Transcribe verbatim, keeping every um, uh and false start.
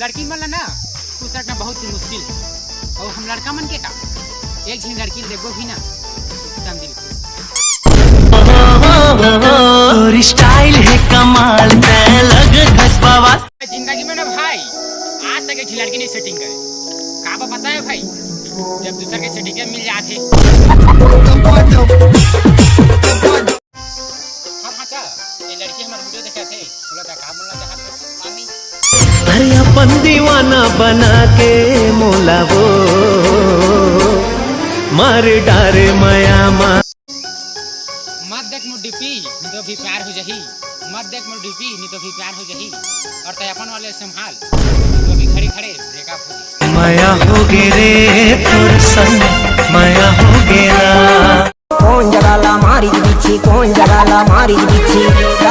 लड़की मन ला ना खुश रखना बहुत ही मुश्किल है। और हम लड़का मन के का, एक झिन लड़की देखबो भी ना, एकदम दिल खुश। तोर स्टाइल है कमाल, तै लग घसपावा। जिंदगी में ना भाई, आज तक एक झिन लड़की नहीं सेटिंग करे। का बा पता है भाई, जब दूसर के सेटिंग मिल जाथे। हाँ भांचा, ये लड़की हमार वीडियो देखा थे, बोला था का बोलना चाहत हो? मामी। अरे अपन दीवाना बना के मोला वो मार डारे मया मा। मत देख मोर डीपी, नहीं तो भी प्यार हो जाही। मत देख मोर डीपी, नहीं तो भी प्यार हो जाही। और तै अपन वाले संभाल, नहीं तो भी खड़े खड़े ब्रेकअप हो जाही। मया हो गे रे तोर संग, मया हो गे रा। कौन जगह ला मारी बिच्छी, कौन जगह ला मारी बिच्छी।